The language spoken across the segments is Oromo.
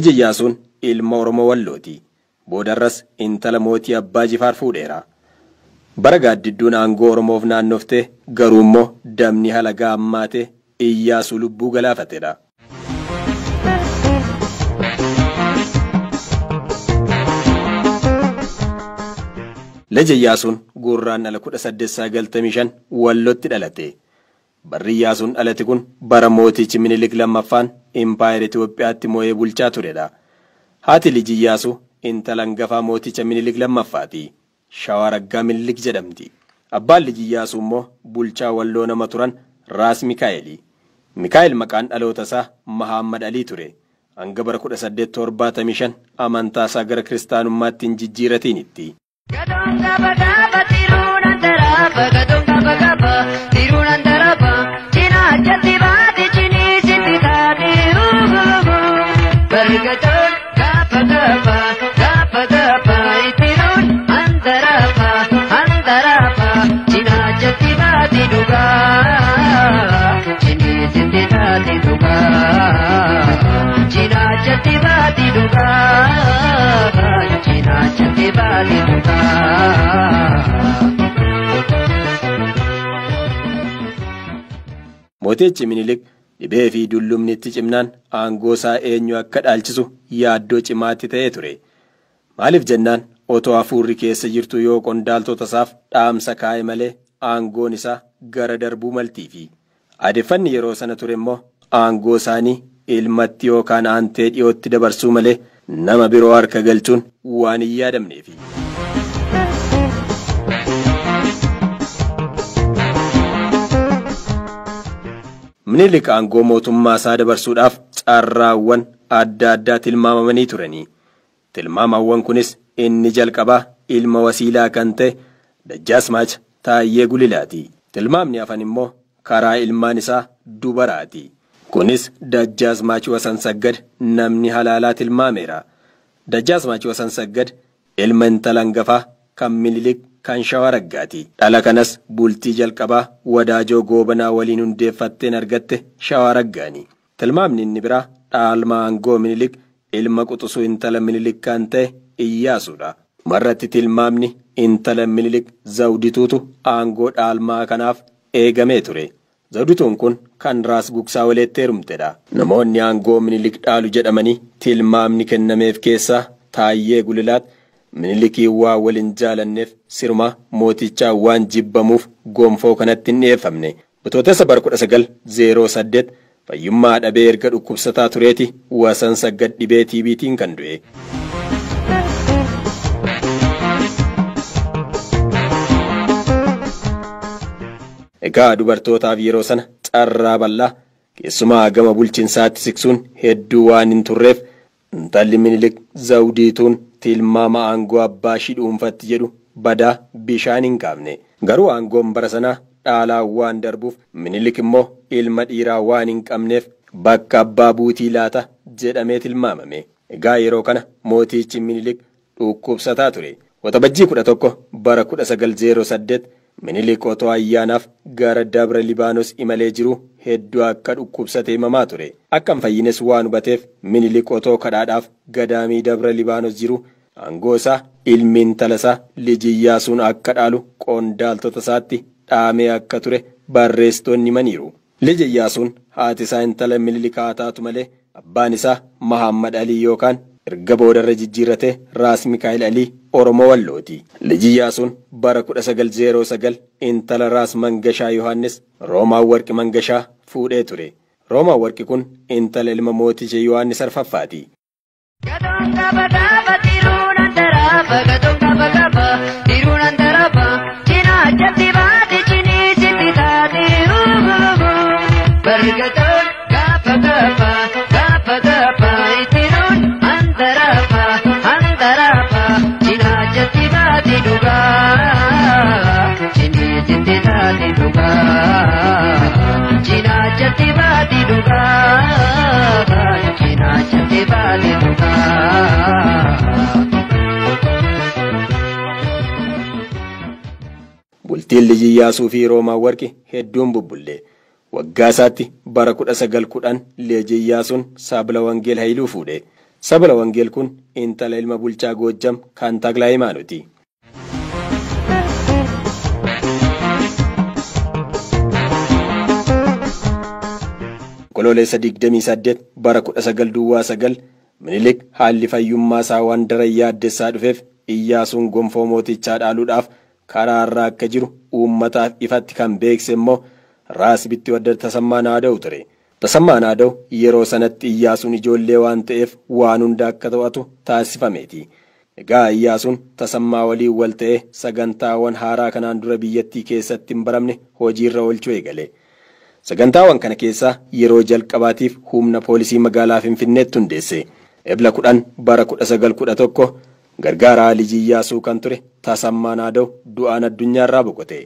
Liji Iyyaasuun ilma Oromoo Wallooti. Boodarras intala mootii Abbaa Jifaar fuudheera. Bara gaaddidduun aangoo Oromoof naannoftee garuu immoo damni halagaa hammaatee Iyyaasuu lubbuu galaafatedha. Liji Iyyaasuun gurraan ala 1895 Wallotti dhalate. Barri Iyyaasuun dhalate kun bara mootichi Minilik lammaffaan Impaayera Itoophiyaatti moo'ee bulchaa turedha. Haati Liji Iyyaasuu intala hangafaa mooticha Minilik lammaffaati. Shawaa Raggaa Minilik jedhamti. Abbaan Liji Iyyaasuu immoo bulchaa Walloo nama turan Raas Mikaa'eli. Mikaa'el maqaan dhaloota isaa Mahammad Alii ture. Hanga bara 1875 amantaa isaa gara kiristaanummaatti hin jijjiirratinitti. Mootichi Minilik dhibee fi dullumni itti cimnaan aangoo isaa eenyu akka dhaalchisu yaaddoo cimaatti ta'ee ture. Maaliif jennaan otoo hafuurri keessa jirtu yoo qondaaltota isaaf dhaamsa kaa'e malee aangoon isaa gara darbuu maltiifi. Aadeffanni yeroo sana ture immoo aangoo isaanii ilmatti yookaan aantee dhiyootti dabarsuu malee nama biroo harka galchuun waan hin yaadamneefi. Minilik aangoo mootummaa isaa dabarsuudhaaf carraawwan adda addaa tilmaamamanii turanii. Tilmaamawwan kunis inni jalqabaa ilma wasiilaa kan ta'e Dajjaasmaach Taayyee Gulilaati. Tilmaamni hafan immoo karaa ilmaan isaa dubaraati. Kunis Dajjaasmaach Wasan Saggad namni halaalaa tilmaameera. Dajjaasmaach Wasan Saggad ilma intala hangafaa kan Minilik kan Shawaa Raggaati. Dhala kanas bultii jalqabaa Wadaajoo Goobanaa waliin hundeeffatteen argatte Shawaa Raggaani. Tilmaamni inni biraa dhaalma aangoo Minilik ilma quxisuu intala Minilik kan ta'e Iyyaasuudha. Marratti tilmaamni intala Minilik Zawdituutu aangoo dhaalmaa kanaaf eegamee ture. Zawdituun kun kan Raas Gugsaa walitti heerumtedha. Namoonni aangoo Minilik dhaalu jedhamanii tilmaamni kennameef keessaa Taayyee Gulilaat Minilikii waa waliin jaalanneef siruma mootichaa waan jibbamuuf gonfoo kanatti hin dhiyeeffamne. Bitootessa bara 1908 fayyummaa dhabee erga dhukkubsataa tureeti Wasan Saggad dhibee TB'tiin kan du'e. Egaa dubartootaaf yeroo sana carraa bal'aa keessumaa gama bulchiinsaatti siqsuun hedduu waan hin turreef intalli Minilik Zawdiituun tilmaama aangoo abbaa ishii dhuunfatti jedhu badaa bishaan hin kaafne. Garuu aangoon bara sanaa dhaalaa waan darbuuf Minilik immoo ilma dhiiraa waan hin qabneef bakka abbaa buutii laata jedhamee tilmaamame. Egaa yeroo kana mootichi Minilik dhukkubsataa ture. Waxabajjii 11 bara 1908 Minilik otoo ayyaanaaf gara Dabra Libaanos imalee jiru hedduu akka dhukkubsate himamaa ture. Akka hin fayyines waan hubateef Minilik otoo kadhaadhaaf gadaamii Dabra Libaanos jiru aangoo isaa ilmi intala isaa Liji Iyyaasuun akka dhaalu qondaaltota isaatti dhaamee akka ture barreessitoonni himaniiru. Liji Iyyaasuun haati isaa intala Minilik haa taatu malee abbaan isaa Mahammad Alii yookaan erga boodarra jijjiirrate Raas Mikaa'el Alii Oromoo Wallooti. Liji Iyyaasuun bara 1909 intala Raas Mangashaa Yohaannis Roomaa Warqi Mangashaa fuudhee ture. Roomaa Warqi kun intala ilma mooticha Yohaannis Arfaffaati. Bultiin Liji Iyyaasuu fi Roomaa Warqi hedduun bubbullee. Waggaa isaatti bara 1910 Liji Iyyaasuun Sabla Wangeel Hayiluu fuudhe. Sabala Wangeel kun intala ilma bulchaa Goojjam kan Taklaa Hayimaanooti. Onkoloolessa 28 bara 1909 Minilik haalli fayyummaa isaa waan daran yaaddessaa dhufeef Iyyaasuun gonfoo mootichaa dhaaluudhaaf karaa irra akka jiru uummataaf ifatti kan beekse immoo Raas Bittiwaddar Tasammaa Naada'u ture. Tasammaa Naada'u yeroo sanatti Iyyaasuun ijoollee waan ta'eef waan hunda akka to'atu taasifameeti. Egaa Iyyaasuun Tasammaa waliin wal ta'ee sagantaawwan haaraa kanaan dura biyyattii keessatti hin baramne hojiirra oolchuu eegale. Sagantaawwan kana keessaa yeroo jalqabaatiif humna poolisii magaalaa Finfinneetti hundeesse. Ebla 10 bara 1911 gargaaraa Liji Iyyaasuu kan ture Tasammaa Naada'u du'aan addunyaarraa boqote.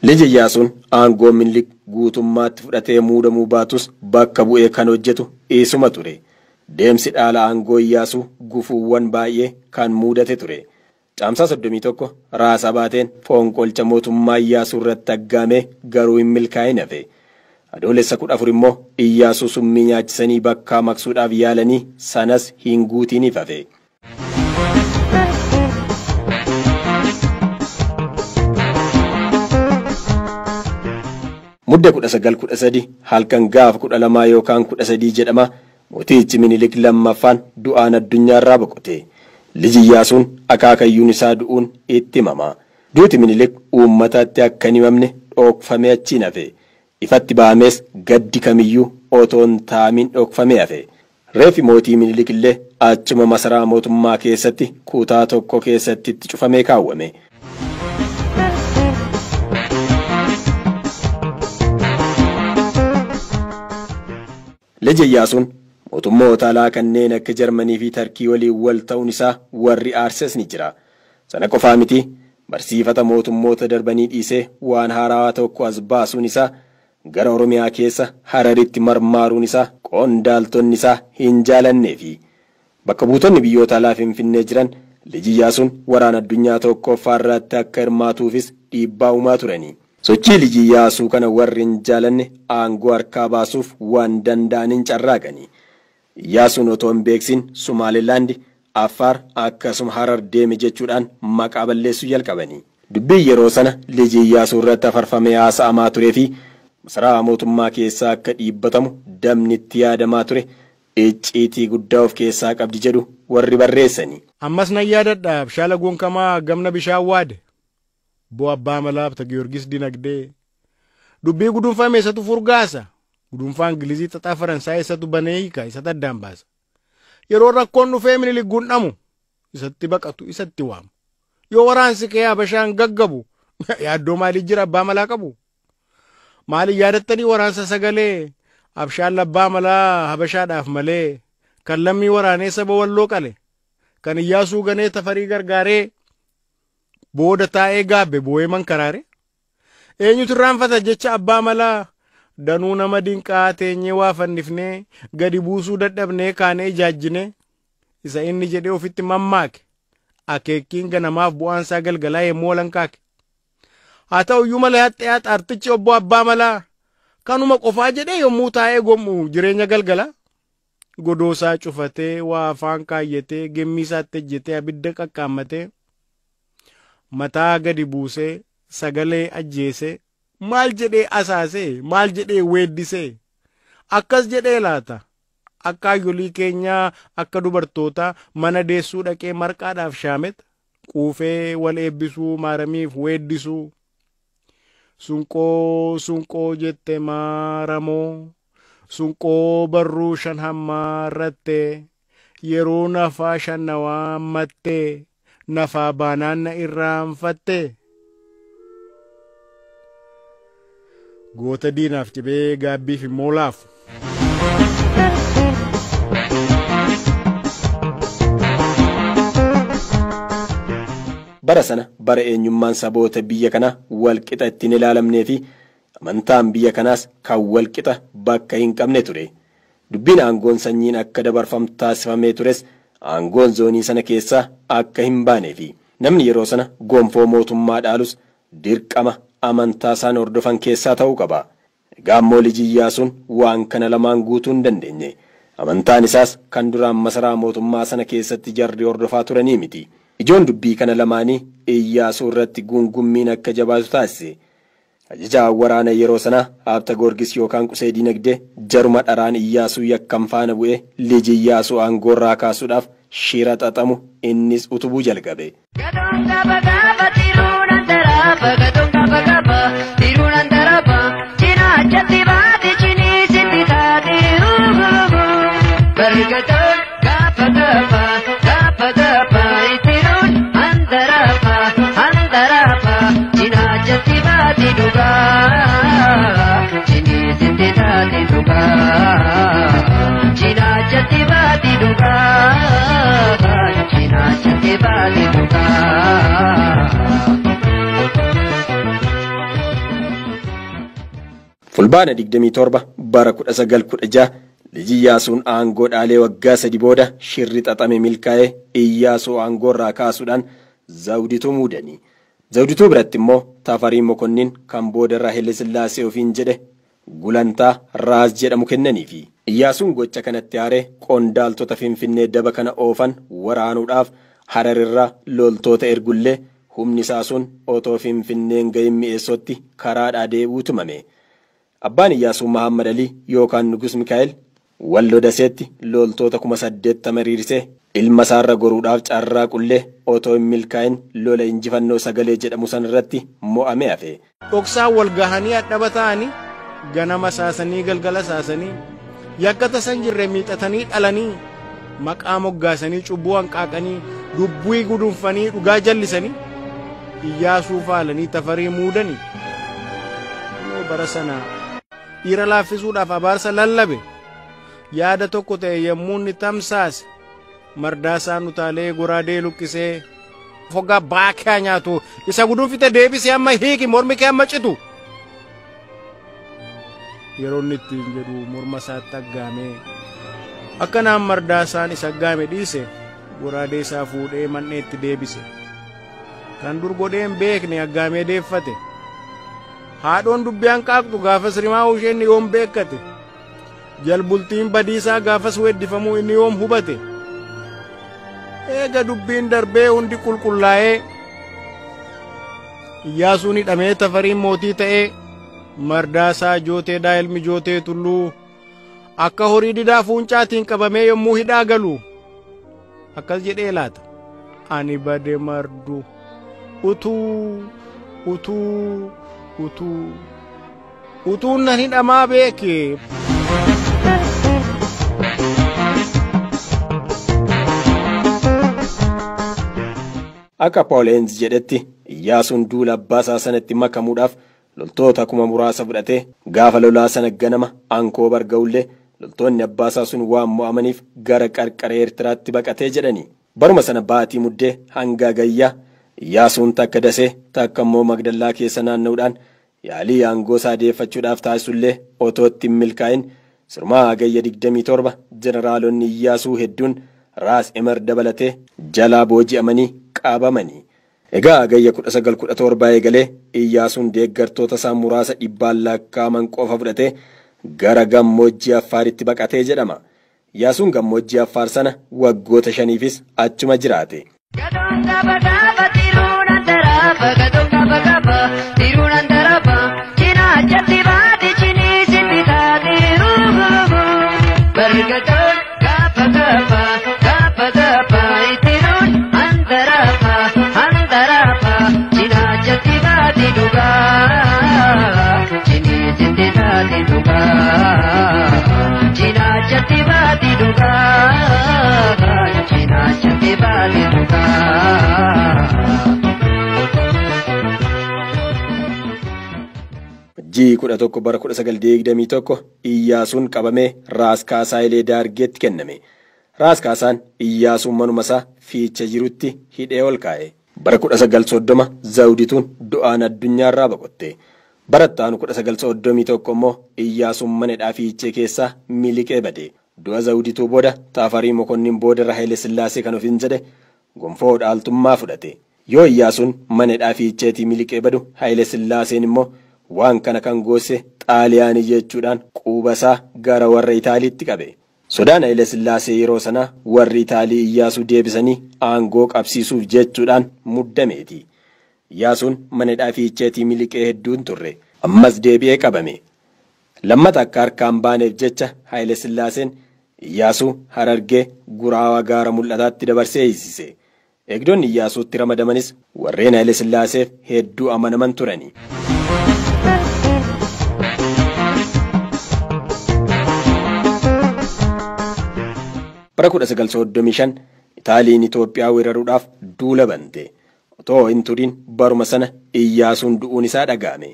Liji Iyyaasuun aangoo Minilik guutummaatti fudhatee muudamuu baatus bakka bu'ee kan hojjetu isuma ture. Deemsi dhaala aangoo Iyyaasuu gufuuwwan baay'ee kan muudate ture. Caamsaa 31 Raas Abaateen fonqolcha mootummaa Iyyaasuu irratti aggaamee garuu hin milkaa'in hafe. Adoolessa 14 immoo Iyyaasuu summii nyaachisanii bakkaa maqsuudhaaf yaalanii sanas hin guutiniif hafe. Mudda 1913 halkan gaafa 12 yookaan 13 jedhama mootichi Minilik lammaffaan du'aan addunyaarraa boqote. Liji Iyyaasuun akaakayyuun isaa du'uun itti himama. Duuti Minilik uummatatti akka hin himamne dhokfamee achiin hafe. Ifatti ba'ames gaddi kamiyyuu otoo hin taa'amin dhokfamee hafe. Reeffi mootii Minilik illee achuma masaraa mootummaa keessatti kutaa tokko keessatti itti cufamee kaawwame. Liji Iyyaasuun mootummoota alaa kanneen akka Jarmanii fi Tarkii waliin wal ta'uun isaa warri aarses ni jira. Sana qofaa miti barsiifata mootummoota darbanii dhiisee waan haarawaa tokko as baasuun isaa gara Oromiyaa keessa Hararitti marmaaruun isaa qondaaltonni isaa hin jaalanneefi. Bakka buutonni biyyoota alaa Finfinnee jiran Liji Iyyaasuun waraana addunyaa tokkoffaa irratti akka hirmaatuufis dhiibbaa uumaa turani. Sochii Liji Iyyaasuu kana warri hin jaalanne aangoo harkaa baasuuf waan danda'aniin carraaqani. Iyyaasuun otoo hin beeksin Sumaalilaandi, Affaar akkasuma Harar deeme jechuudhaan maqaa balleessuu jalqabani. Dubbiin yeroo sana Liji Iyyaasuu irratti afarfamee haasa'amaa turee fi masaraa mootummaa keessaa akka dhiibbatamu damni itti yaadamaa ture icciitii guddaa of keessaa qabdi jedhu warri barreessani. Ammas nan yaadadha abshaala gonkamaa gamna bishaan waade. Bo abbaa malaaf Giyoorgis dinagdee. Dubbii guduunfame isatu furgaasa. Guduunfaa Ingilizii xaxaa Faransaay isatu banee hiika isatu addaan baasa. Yeroo rakkoon dhufee Minilik gundhamu isatti baqatu isatti waamu. Yoo waraansi kee Habashaan gaggabu yaaddoo maalii jira abbaa malaa qabu? Maali yaadattanii waraansa sagalee abshaan abbaa malaa Habashaadhaaf malee kan lammii waraanee saba walloo qale kan Iyyaasuu ganee Tafarii gargaaree booda taa'ee gaabbe boo'ee mankaraare eenyutu irraanfata jecha abbaa malaa danuu nama dinqaa teenyee waa fannifnee gadi buusuu dadhabnee kaanee ijaajjine isa inni jedhee ofitti mammaake akeekkiin ganamaaf bu'aansaa galgalaa yemmuu walankaake. Haa ta'uyyuu malee haxxee artichi obbo abbaa malaa kanuma qofaa jedhee yommuu taa'ee gom'u jireenya galgala godoosaa cufatee waa afaan kaayyatee gemmii isaatti ejjetee abidda qaqqaammatee mataa gadi buusee sagalee ajjeesee maal jedhee asaasee maal jedhee weeddisee akkas jedhee laata akka hayyolii keenyaa akka dubartootaa mana deessuu dhaqee marqaadhaaf shaamet quufee wal eebbisuu maaramiif weeddisuu sunqoo sunqoo jette maaramoo sunqoo barruu shan hammaarratte yeroo nafaa shan na waammatte nafaa baanaan na irraanfatte. Goota diinaaf cibee gaabbiif immoo laafu. Bara sana bara eenyummaan saboota biyya kanaa walqixa ittiin ilaalamnee fi amantaan biyya kanaas kan walqixa bakka hin qabne ture. Dubbiin aangoon sanyiin akka dabarfamtu taasifamee tures aangoon zoonii sana keessaa akka hin baanee fi namni yeroo sana gonfoo mootummaa dhaalus dirqama amantaa isaan hordofan keessaa ta'uu qaba. Egaa ammoo Liji Iyyaasuun waan kana lamaan guutuu hin dandeenye. Amantaan isaas kan duraan masaraa mootummaa sana keessatti jarri hordofaa turanii miti. Ijoon dubbii kana lamaanii Iyyaasuu irratti guungummiin akka jabaatu taasise. Ajajaa waraana yeroo sanaa Habta Goorgis yookaan Qusee Diinagdee jaruma dharaan Iyyaasuu yakkan faana bu'ee Liji Iyyaasuu aangoorraa kaasuudhaaf shira xaxamu innis utubuu jalqabe. Fulbaana 27 bara 1916 Liji Iyyaasuun aangoo dhaalee waggaa 3 booda shirri xaxame milkaa'ee Iyyaasuu aangoorraa kaasuudhaan Zawdituu muudani. Zawdituu biratti immoo Tafarii Mokonnin kan boodarraa Haile Sillaasee ofiin jedhe gulantaa Raas jedhamu kennaniifi. Iyyaasuun gocha kanatti aaree qondaaltota Finfinnee daba kana oofan waraanuudhaaf Hararirraa loltoota ergullee humni isaa sun otoo Finfinneen gahin mi'eessootti karaadhaa deebi'uu tumame. Abbaan Iyyaasuu Mahammad Alii yookaan Nugus Mikaa'el Walloo Daseetti loltoota 80,000 hiriirsee ilma isaarra goruudhaaf carraa qullee otoo hin milkaa'in lola injifannoo sagalee jedhamu sanarratti mo'amee hafe. Dhoksaan wal gahanii hadhaba ta'anii ganama saasanii galgala saasanii yakka tasan jirre miixatanii dhalanii maqaa moggaasanii cubbuu hanqaaqanii dubbii gudunfanii dhugaa jallisanii Iyyaasuu faalanii Tafarii muudanii. Bara sana dhiira laaffisuudhaaf abaarsa lallabe yaada tokko ta'e yommuu inni tamsaase Mardaasaan utaalee goraadee luqqisee foggaa baakee nyaatu isa gudunfite deebisee amma hiiki mormi kee amma citu. Yeroo inni ittiin jedhu morma isaatti aggaamee akkanaan Mardaasaan isa aggaame dhiise goraadee isaa fuudhee man'eetti deebise. Kan dur godhee hin beekne aggaamee deeffate. Haadhoon dubbii hanqaaqxu gaafas rimaa isheen yoom beekkate. Jalbultiin badiisaa gaafas weeddifamuu inni yoom hubate. Eega dubbiin darbee hundi qulqullaa'ee Iyyaasuun hidhamee Tafariin mootii ta'ee Mardaasaa Jooteedhaa ilmi Jootee Tulluu akka horii didaa fuuncaatiin qabamee yommuu hidhaa galu akkas jedhee laata. Ani bade mardu utuu utuu utuu utuun nan hidhamaa beeke. Akka Pauleenz jedhetti Iyyaasuun duula abbaasaa sanatti makamuudhaaf loltoota 3,000 fudhatee gaafa lolaa sana ganama Ankoobar ga'ullee loltoonni abbaasaa sun waan mo'amaniif gara qarqara Eertiraatti baqatee jedhani. Baruma sana baatii muddee hanga gayyaa Iyyaasuun takka Dasee takka immoo Magdallaa keessa naanna'uudhaan yaalii aangoo isaa deeffachuudhaaf taasisullee otoo itti hin milkaa'in sirmaa hagayya 27 jeneraalonni Iyyaasuu hedduun Raas Emer dabalatee jalaa booji'amanii qabamanii. Egaa hagayya 1917 eegalee Iyyaasuun deeggartoota isaa muraasa dhibbaan lakkaa'aman qofa fudhatee gara gammoojjii Affaaritti baqatee jedhama. Iyyaasuun gammoojjii Affaar sana waggoota 5fis achuma jiraate. 11 bara 1921 Iyyaasuun qabamee Raas Kaasaa Hayilee Daargeetti kenname. Raas Kaasaan Iyyaasuun manuma isaa fiicha jirutti hidhee ol kaa'e. Bara 1930 Zawudituun du'aan addunyaarraa boqotte. Bara itti aanu 1931 immoo Iyyaasuun mana hidhaa fiichee keessaa miliqee bade. Du'a Zawudituu booda Taafarii Mokonnin boodarra Hayilee Sillaasee kan ofiin jedhe gonfoo dhaaltummaa fudhate. Yoo Iyyaasuun mana hidhaa fiicheetii miliqee badu Hayilee Sillaaseen immoo waan kana kan goosse Xaaliyaanii jechuudhaan quba isaa gara warra Itaaliitti qabe. Sodaan Hayilee Sillaasee yeroo sanaa warri Itaalii Iyyaasuu deebisanii aangoo qabsiisuuf jechuudhaan muddameeti. Iyyaasuun mana hidhaa fiicheetii miliqee hedduun turre. Ammas deebi'ee qabame. Lammata akka harkaan baaneef jecha Hayilee Sillaaseen Iyyaasuu Harargee Guraawaa gaara mul'ataatti dabarsee hiisise. Eegdonni Iyyaasuutti ramadamanis warreen Hayilee Sillaaseef hedduu amanaman turani. Bara 1935 Itaaliin Itoophiyaa weeraruudhaaf duula bante. Otoo hin turin baruma sana Iyyaasuun du'uun isaa dhaga'ame.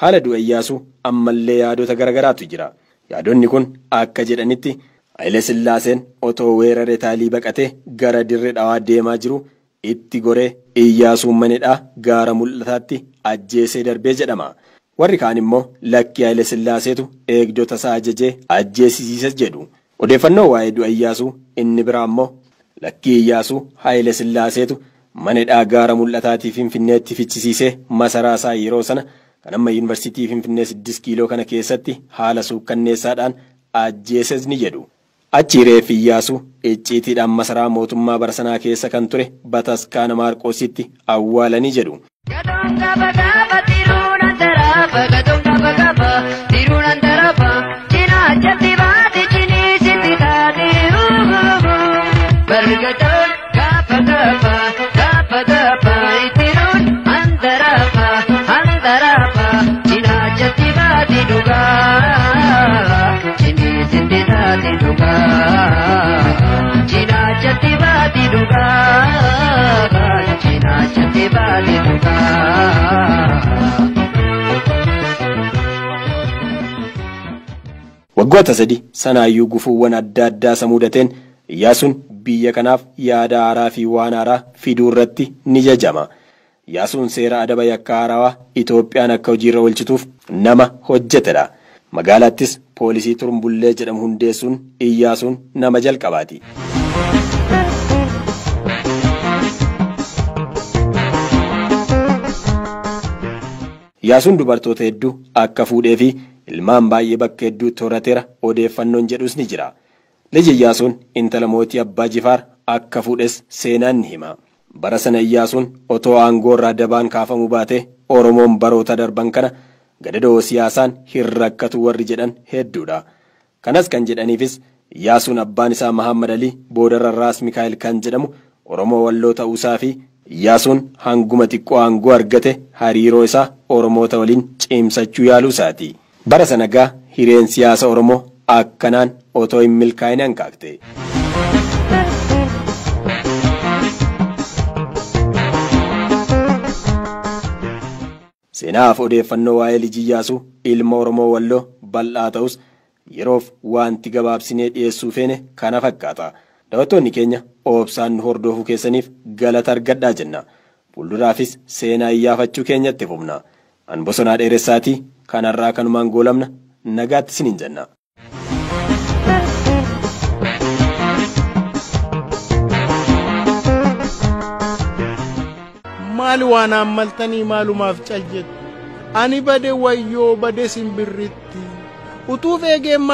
Haala du'a Iyyaasuu ammallee yaadota garagaraatu jira. Yaadonni kun akka jedhanitti Hayilee Sillaaseen otoo weerara Itaalii baqatee gara dirree dhawaa deemaa jiru itti goree Iyyaasuun mana hidhaa gaara mul'ataatti ajjeesee darbee jedhama. Warri kaan immoo lakkii Hayilee Sillaaseetu eegdota isaa ajajee ajjeesisiise jedhu. Odeeffannoo waa'ee du'a Iyyaasuu inni biraa immoo lakkii Iyyaasuu Hayilee Sillaaseetu mana hidhaa gaara mul'ataatii Finfinneetti fichisiisee masaraa isaa yeroo sana kan amma yuunivarsiitii Finfinnee 6 kiiloo kana keessatti haala suukkanneessaadhaan ajjeeses ni jedhu. Achi reeffi Iyyaasuu icciitiidhaan masaraa mootummaa bara sanaa keessa kan ture Bataskaana Maarqoositti awwaalanii jedhu. Waggoota sadi sanaayyuu gufuuwwan adda addaa isa mudateen Iyyaasuun biyya kanaaf yaada haaraa fi waan haaraa fiduu irratti ni jajama. Iyyaasuun seera adaba yakka haarawaa Itoophiyaan akka hojiirra oolchituuf nama hojjetedha. Magaalaattis poolisii Turumbullee jedhamu hundeessuun Iyyaasuun nama jalqabaati. Iyyaasuun dubartoota hedduu akka fuudhee fi ilmaan baay'ee bakka hedduutti horateera odeeffannoon jedhus ni jira. Liji Iyyaasuun intala mootii Abbaa Jifaar akka fuudhes seenaan ni hima. Bara sana Iyyaasuun otoo aangoo irraa dabaan kaafamuu baate Oromoon baroota darban kana gadadoo siyaasaan hin rakkatu warri jedhan hedduudha. Kanas kan jedhaniifis Iyyaasuun abbaan isaa Mahammad Alii boodarra Raas Mikaa'el kan jedhamu Oromoo Walloo ta'uusaa fi Iyyaasuun hanguma xiqqoo aangoo argate hariiroo isaa Oromoota waliin cimsachuu yaaluu isaati. Bara sana gaa hireen siyaasa Oromoo akkanaan otoo hin milkaa'in hanqaaqte. Seenaaf odeeffannoo waa'ee Liji Iyyaasuu ilma Oromoo Walloo bal'aa ta'us yeroof wanti gabaabsinee dhiyeessuu feene kana fakkaata. Daawwattoonni keenya obsaan nu hordofuu keessaniif galata argadhaa jenna. Fuulduraafis seenaa iyyaafachuu keenyatti fufna. An Bosonaa Dheeressaatii kanarraa kanumaan goolamna nagaatti isiniin jenna. Maali waan ammaltanii maalumaaf cal jettu? Ani bade wayyoo bade simbirritti. Utuu feegeen maali?